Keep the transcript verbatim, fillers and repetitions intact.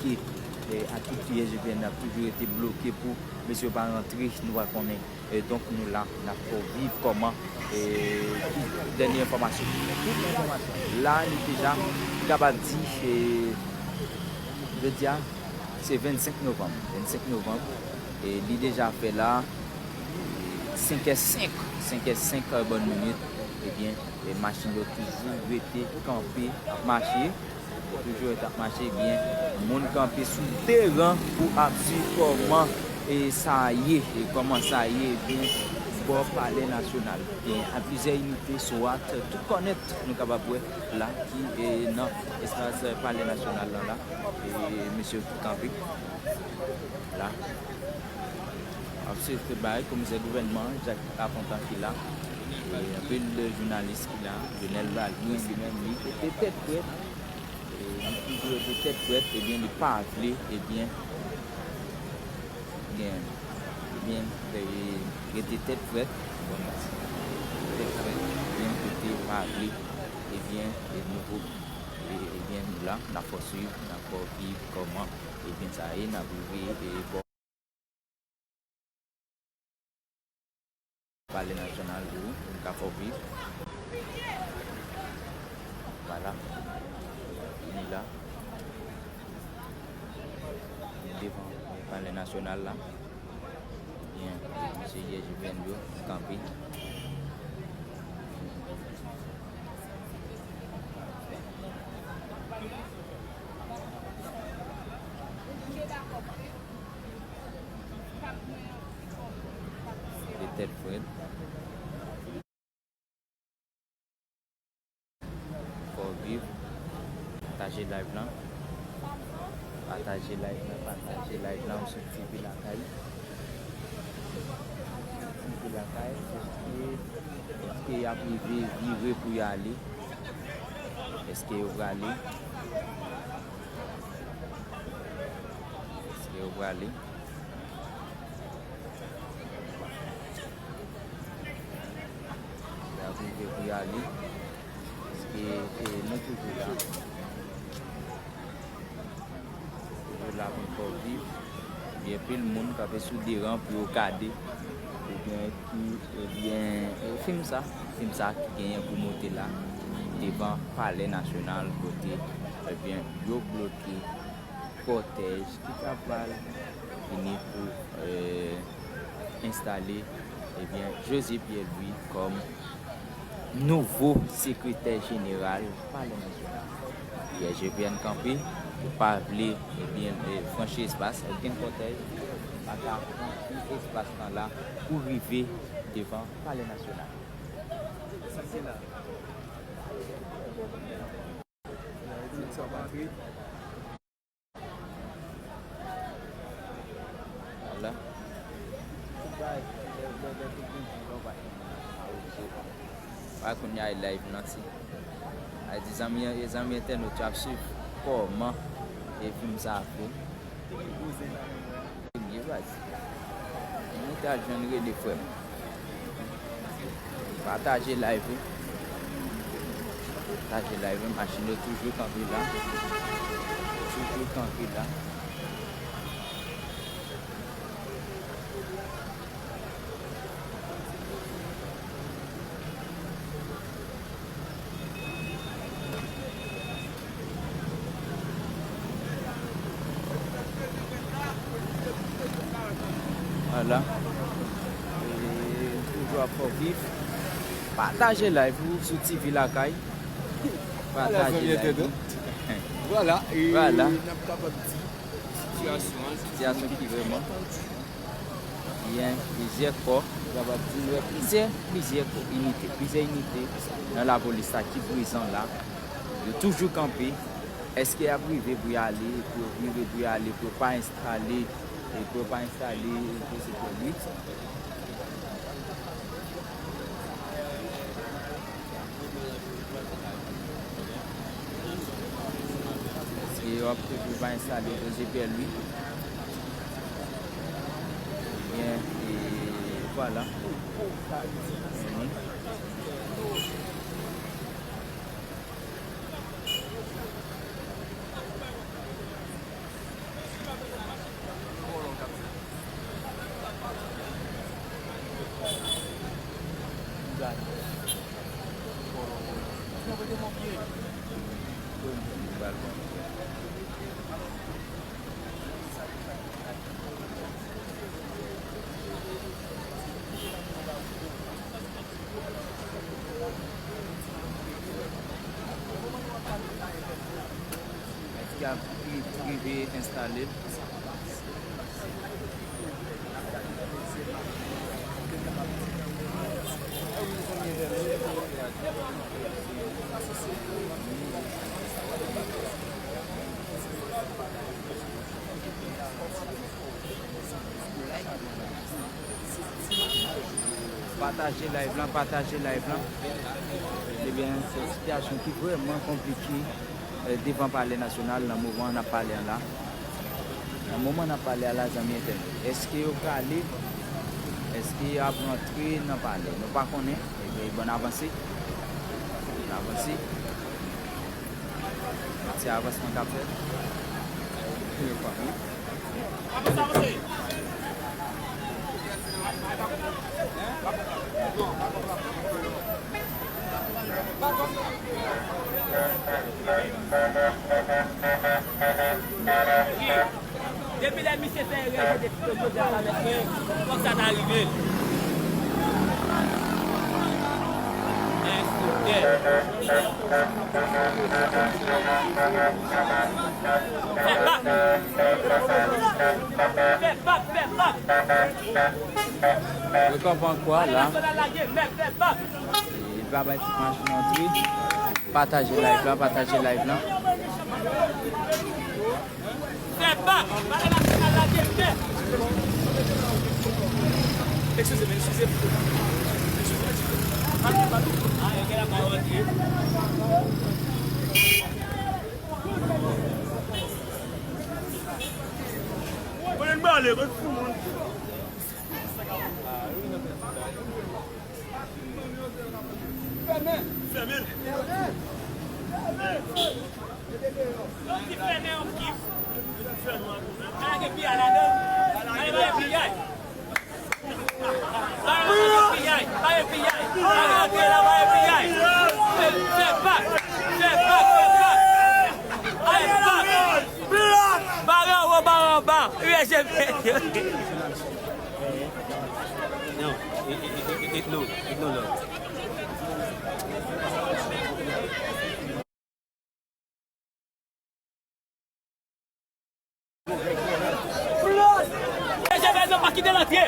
E, e, ak tout I G P N ap toujou rete bloke pou mesye yo pa rantre, nou pa konnen. E donk, nou la, n ap fè w viv kòman, e, ki dènye enfòmasyon. Tout enfòmasyon. La, li deja, m kapab di, e, jodi a, se vennsenk novanm. Vennsenk novanm, e li deja fè la, e, senk è senk, senk è senk, e, bòn minit. Ebyen, e machin yo toujou rete kanpe, ap mache. Toujou rete ap mache byen. Moun kanpe sou de ran pou ap swiv kòman, e, sa ye, e kòman sa ye, ebyen, bò Palè Nasyonal. Gen a plizyè inite, swat, tout kònèt, nou kapab wè la, ki, e, nan espas Palè Nasyonal lan la. E mesye ki kanpe la. Ap swiv tout bagay, komisè gouvènman, Jacques Lafontant ki la. E anpil de jounalis ki la, Jonel Balbrin, li menm, li rete tèt frèt. E li toujou rete tèt frèt, ebyen, li pa vle, ebyen, gen, ebyen, e, rete tèt frèt, tèt frèt, ebyen, kote pa vle, ebyen, e nouvo, e, ebyen, nou la, n ap fè w swiv, n ap fè w viv kòman, ebyen, sa ye, n ap rive, e, bò Palè Nasyonal tou, wi, m ka fè w viv. Vwala. Nou la. Nou devan Palè Nasyonal la. Byen, mesye I G P N yo kanpe. De tèt frèt. Fò viv. Pataje live lan. Pataje live lan, pataje live lan, ou sou T V Lakay. T V Lakay, èske, èske y ap rive vire pou y ale? Èske yo prale? Èske yo prale? Y ap rive pou y ale. Paske, e, nou toujou la. Toujou la pou n fè w viv. Gen anpil moun kanpe sou de ran pou yo gade. Ebyen, ki, ebyen, e, fim sa, fim sa ki genyen pou monte la, devan Palè Nasyonal, kote, ebyen, yo bloke kòtèj ki ta pral vini pou, e, enstale, ebyen, José Pierre Louis kòm nouvo sekretè jeneral Palè Nasyonal. I G P N kanpe, yo pa vle, ebyen, e, franchi espas, ebyen, kòtèj pa ka franchi espas lan la pou rive devan Palè Nasyonal. Sa se la. Sa pa antre. Vwala. A, kounye a e live nan ti. A di zanmi, e zanmi entènot yo ap swiv kòman e fim sa ap fè. Premye baz. Nou ta jwenn Rene frè m. Pataje live ou. Pataje live ou. Machin yo toujou kanpe la. Toujou kanpe la. Vwala. E toujou ap fè w viv. Pataje live ou sou T V Lakay. Pataje live ou. Vwala, e n ap kapab di sitiyasyon an, sitiyasyon ki vrèman gen plizyè kò, nou kapab di, nou wè plizyè, plizyè kò, inite, plizyè inite nan lapolis la ki prezan la. Yo toujou kanpe. Èske y ap rive pou y ale, pou yo vire, pou y ale, pou yo pa enstale, e pou yo pa enstale José Pierre Louis? Èske yo ap toujou pa enstale José Pierre Louis? Ebyen, e, vwala. Mhm. Wi, enstale l. Pataje live lan, pataje live lan. Ebyen, se yon sitiyasyon ki vrèman konplike, eh, devan Palè Nasyonal nan moman n ap pale an la. Nan moman n ap pale a la, zanmi entènot, èske yo prale? Èske y ap rantre nan palè? Nou pa konnen. Ebyen, bòn avanse. Bòn avanse. Se avansman k ap fèt. Premye fwa, wi. Depi lè misye fè erè, yo te kite Joseph avèk mwen, fòk sa ta rive l. Enfoutè. Fè bak. Fè bak, fè bak. Yo kanpe an kwa la. Nasyonal la gen mèt, fè bak. E pa bay ti machin antre. Pataje live lan, pataje live lan. Fè bak, Palè Nasyonal la gen mèt. Eskize m, eskize m. Eskize m. Ah, yo gen la pa rantre. Mwen bale, mwen fou moun. Fèmen. Fèmen. Yon ti fèmen, yon ti. Fèmen. Ala gen piyay ladan. Ala gen piyay. Ba yo piyay, ba yo piyay, ba yo piyay, ba yo piyay. Fè, fè bak, fè bak, fè bak. Fè bak. Bare anwo, bare anba. U S G P. No, it, it, it, it, it no love. P S G P S G pa kite l antre.